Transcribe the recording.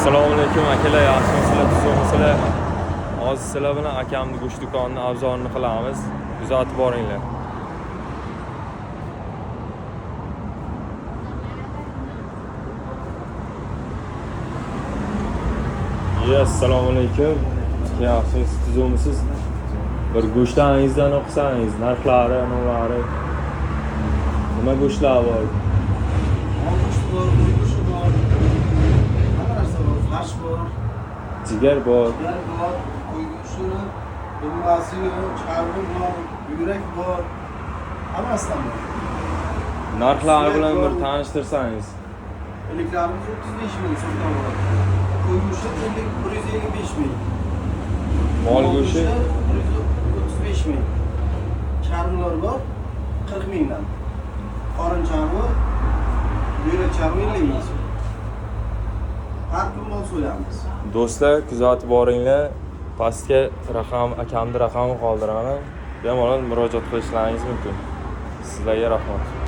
Assalomu alaykum akalar, yaxshimisizlar, tuzukmisizlar? Hozir sizlar bilan akamni go'sht do'konini обзор ini qilamiz. Kuzatib boringlar. Ye, assalomu alaykum. Yaxshimisiz, tuzukmisiz? Bir go'shtlaringizdan o'qisangiz, narxlari, nimalari. Nima go'shtlar bor? Mol go'shti bor, qo'y go'shti bor. Hamma narsa bor, farsh bor, Jigar bor. jigar bor, qo'y go'shtini, dumbasi yo'q, charvi bor, buyrak bor. Hammasidan bor. Narxlari bilan bir tanishtirsangiz. Iliklarimiz 35 ming so'mdan bo'ladi. Qo'y go'shti 50 155 ming. Mol go'shti 135 ming. Charvlar bor 40 mingdan. Qorin charvi, buyrak charvi 50 ming so'm. Har kun mol so'yamiz. Do'stlar, kuzatib boringlar. Pastga raqam, akamni raqamini qoldiraman. Bemalol murojaat qilishlaringiz mumkin. Sizlarga rahmat.